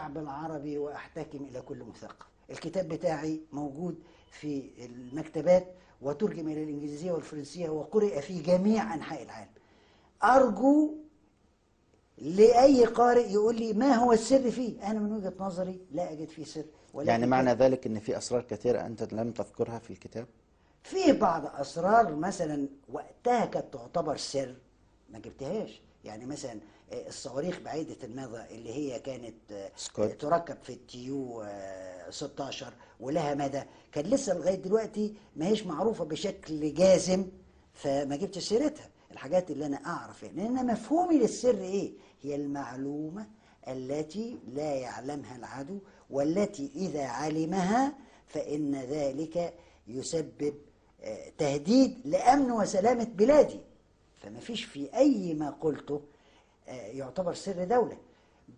الشعب العربي وأحتكم إلى كل مثقف. الكتاب بتاعي موجود في المكتبات وترجم إلى الإنجليزية والفرنسية وقرئ في جميع أنحاء العالم. أرجو لأي قارئ يقول لي ما هو السر فيه. أنا من وجهة نظري لا أجد فيه سر. يعني معنى ذلك أن في أسرار كثيرة أنت لم تذكرها في الكتاب؟ في بعض أسرار مثلا وقتها كانت تعتبر سر ما جبتهاش. يعني مثلا الصواريخ بعيدة المدى اللي هي كانت سكوت تركب في التيو 16 ولها مدى، كان لسه لغاية دلوقتي ما هيش معروفة بشكل جازم، فما جبتش سيرتها. الحاجات اللي أنا أعرف يعني، لأن مفهومي للسر إيه؟ هي المعلومة التي لا يعلمها العدو، والتي إذا علمها فإن ذلك يسبب تهديد لأمن وسلامة بلادي. فما فيش في أي ما قلته يعتبر سر دولة.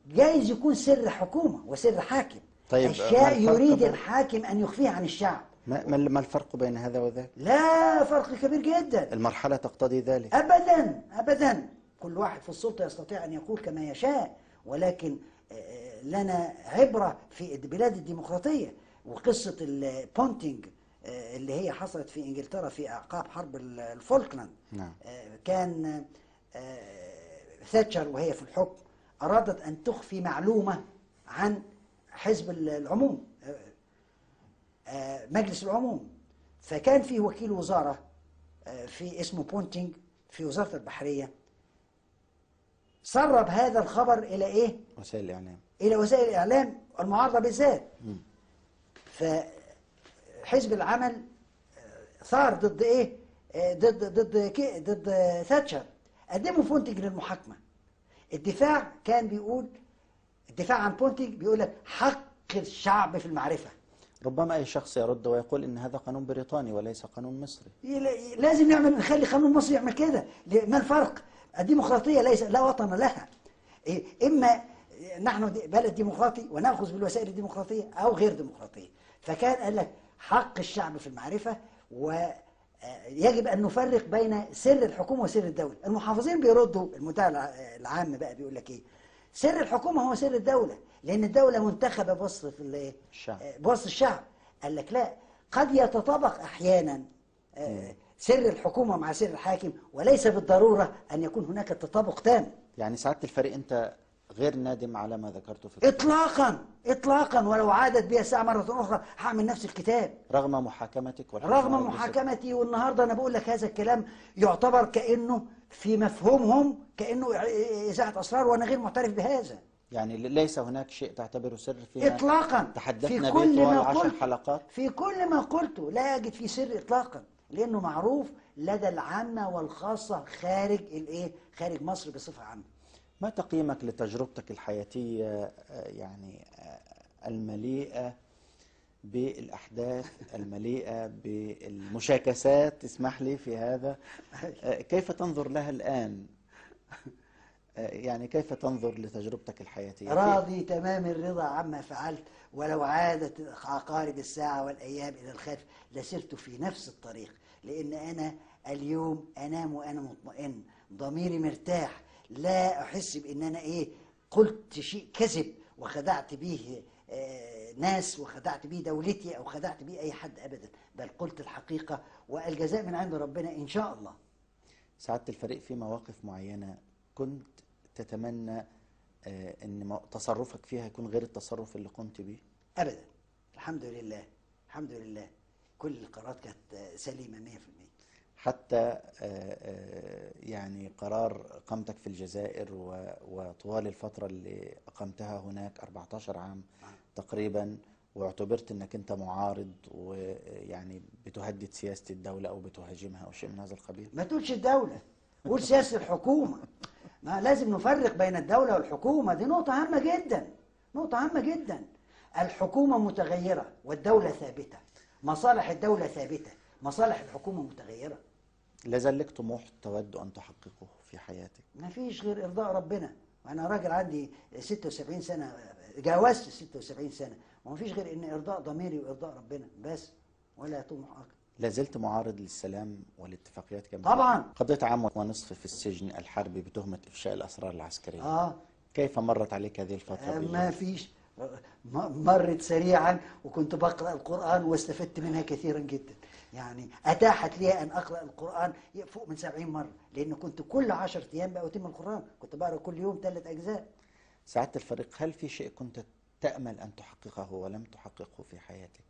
جايز يكون سر حكومة وسر حاكم. طيب، أشياء يريد الحاكم أن يخفيها عن الشعب. ما الفرق بين هذا وذاك؟ لا، فرق كبير جدا. المرحلة تقتضي ذلك. أبدا أبدا، كل واحد في السلطة يستطيع أن يقول كما يشاء، ولكن لنا عبرة في البلاد الديمقراطية. وقصة البونتينج اللي هي حصلت في إنجلترا في أعقاب حرب الفولكلاند. نعم. كان ثاتشر وهي في الحكم أرادت أن تخفي معلومة عن حزب العموم، مجلس العموم. فكان في وكيل وزارة في اسمه بونتينج في وزارة البحرية، سرب هذا الخبر إلى إيه؟ وسائل الإعلام. إلى وسائل الإعلام المعارضة بالذات. فحزب العمل ثار ضد إيه؟ ضد ضد ضد ثاتشر. قدموا بونتينج للمحاكمة. الدفاع كان بيقول، الدفاع عن بونتينج بيقول لك حق الشعب في المعرفة. ربما أي شخص يرد ويقول إن هذا قانون بريطاني وليس قانون مصري. لازم نعمل، نخلي قانون مصري يعمل كده. ما الفرق؟ الديمقراطية ليس لا وطن لها. إما نحن بلد ديمقراطي ونأخذ بالوسائل الديمقراطية أو غير ديمقراطية. فكان قال لك حق الشعب في المعرفة، ويجب أن نفرق بين سر الحكومة وسر الدولة. المحافظين بيردوا، المدعي العام بقى بيقول لك إيه؟ سر الحكومة هو سر الدولة، لأن الدولة منتخبة بواسطة الشعب. بواسطة الشعب. قال لك لا، قد يتطابق أحيانا سر الحكومة مع سر الحاكم، وليس بالضرورة أن يكون هناك تطابق تام. يعني سعادة الفريق أنت غير نادم على ما ذكرته في الكتاب؟ إطلاقا إطلاقا، ولو عادت بي الساعة مرة أخرى هعمل نفس الكتاب. رغم محاكمتك؟ رغم محاكمتي. والنهاردة أنا بقول لك هذا الكلام يعتبر كأنه في مفهومهم كأنه إذاعة أسرار، وأنا غير معترف بهذا. يعني ليس هناك شيء تعتبره سر فيما إطلاقا تحدثنا به طوال 10 حلقات؟ في كل ما قلته لا أجد فيه سر إطلاقا، لأنه معروف لدى العامة والخاصة خارج الإيه؟ خارج مصر بصفة عامة. ما تقييمك لتجربتك الحياتية يعني المليئة بالأحداث، المليئة بالمشاكسات، اسمح لي في هذا، كيف تنظر لها الآن؟ يعني كيف تنظر لتجربتك الحياتية؟ راضي تمام الرضا عما فعلت، ولو عادت عقارب الساعة والأيام إلى الخلف لسرت في نفس الطريق، لأن أنا اليوم أنام وأنا مطمئن، ضميري مرتاح، لا أحس بأن أنا إيه قلت شيء كذب وخدعت به ناس وخدعت به دولتي أو خدعت به أي حد أبدا، بل قلت الحقيقة والجزاء من عند ربنا إن شاء الله. سعادة الفريق، في مواقف معينة كنت تتمنى أن تصرفك فيها يكون غير التصرف اللي قمت به؟ أبدا، الحمد لله الحمد لله، كل القرارات كانت سليمة 100%. حتى يعني قرار إقامتك في الجزائر وطوال الفترة اللي أقمتها هناك 14 عام تقريبا، واعتبرت أنك أنت معارض ويعني بتهدد سياسة الدولة أو بتهاجمها أو شيء من هذا القبيل. ما تقولش الدولة، قول سياسة الحكومة. ما لازم نفرق بين الدولة والحكومة، دي نقطة هامة جدا، نقطة هامة جدا. الحكومة متغيرة والدولة ثابتة، مصالح الدولة ثابتة، مصالح الحكومة متغيرة. لازال لك طموح تود أن تحققه في حياتك؟ ما فيش غير إرضاء ربنا. أنا راجل عندي 76 سنة، جاوزت 76 سنة، وما فيش غير إن إرضاء ضميري وإرضاء ربنا بس، ولا طموح أكثر. لازلت معارض للسلام والاتفاقيات كما طبعا. قضيت عام ونصف في السجن الحربي بتهمة إفشاء الأسرار العسكرية. كيف مرت عليك هذه الفترة؟ ما فيش، مرت سريعا، وكنت بقرأ القرآن واستفدت منها كثيرا جدا. يعني أتاحت لي أن أقرأ القرآن فوق من 70 مرة، لأن كنت كل 10 أيام بأتم القرآن، كنت بقرأ كل يوم 3 أجزاء. سعادة الفريق، هل في شيء كنت تأمل أن تحققه ولم تحققه في حياتك؟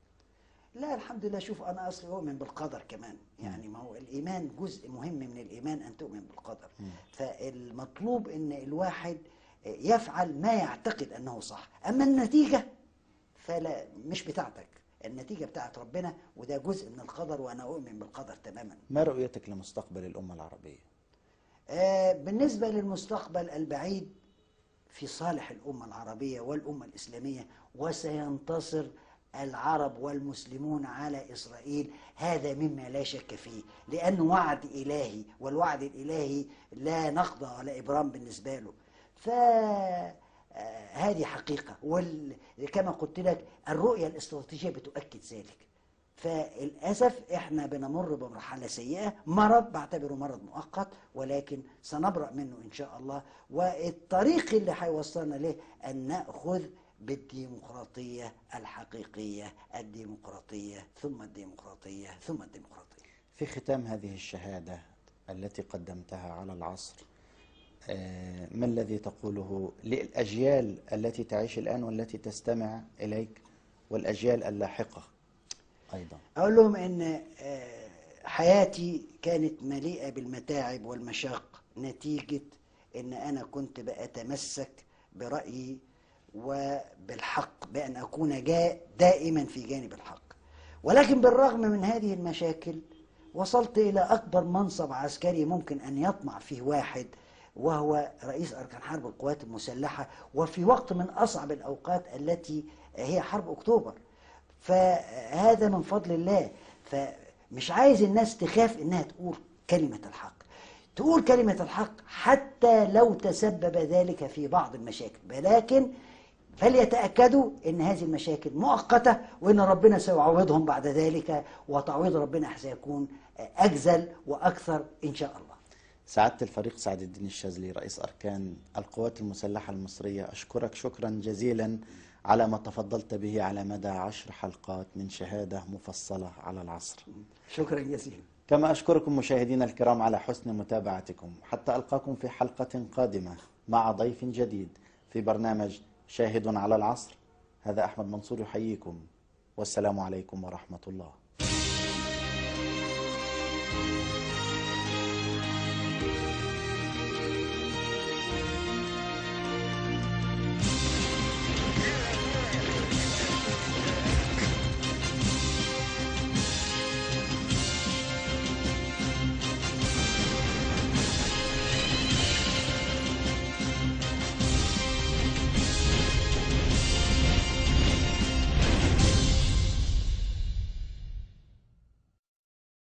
لا الحمد لله. شوف، أنا أصلي أؤمن بالقدر كمان، يعني ما هو الإيمان جزء مهم من الإيمان أن تؤمن بالقدر. فالمطلوب أن الواحد يفعل ما يعتقد أنه صح، أما النتيجة فلا، مش بتاعتك، النتيجة بتاعت ربنا، وده جزء من القدر، وأنا أؤمن بالقدر تماما. ما رؤيتك لمستقبل الأمة العربية؟ بالنسبة للمستقبل البعيد في صالح الأمة العربية والأمة الإسلامية، وسينتصر العرب والمسلمون على إسرائيل، هذا مما لا شك فيه، لأنه وعد إلهي، والوعد الإلهي لا نقض ولا إبرام بالنسبة له. فهذه حقيقة، وكما قلت لك الرؤية الاستراتيجية بتؤكد ذلك. فالأسف إحنا بنمر بمرحلة سيئة، مرض بعتبره مرض مؤقت، ولكن سنبرأ منه إن شاء الله. والطريق اللي هيوصلنا له أن نأخذ بالديمقراطية الحقيقية، الديمقراطية ثم الديمقراطية ثم الديمقراطية. في ختام هذه الشهادة التي قدمتها على العصر، ما الذي تقوله للأجيال التي تعيش الآن والتي تستمع إليك والأجيال اللاحقة أيضا؟ أقول لهم أن حياتي كانت مليئة بالمتاعب والمشاق، نتيجة أن أنا كنت بأتمسك برأيي وبالحق، بأن أكون دائما في جانب الحق. ولكن بالرغم من هذه المشاكل وصلت إلى أكبر منصب عسكري ممكن أن يطمع فيه واحد، وهو رئيس أركان حرب القوات المسلحة، وفي وقت من أصعب الأوقات التي هي حرب أكتوبر. فهذا من فضل الله. فمش عايز الناس تخاف إنها تقول كلمة الحق، تقول كلمة الحق حتى لو تسبب ذلك في بعض المشاكل، ولكن فليتأكدوا إن هذه المشاكل مؤقتة، وإن ربنا سيعوضهم بعد ذلك، وتعويض ربنا سيكون أجزل وأكثر إن شاء الله. سعادة الفريق سعد الدين الشاذلي، رئيس أركان القوات المسلحة المصرية، أشكرك شكرا جزيلا على ما تفضلت به على مدى 10 حلقات من شهادة مفصلة على العصر. شكرا جزيلا. كما أشكركم مشاهدينا الكرام على حسن متابعتكم، حتى ألقاكم في حلقة قادمة مع ضيف جديد في برنامج شاهد على العصر. هذا أحمد منصور يحييكم، والسلام عليكم ورحمة الله.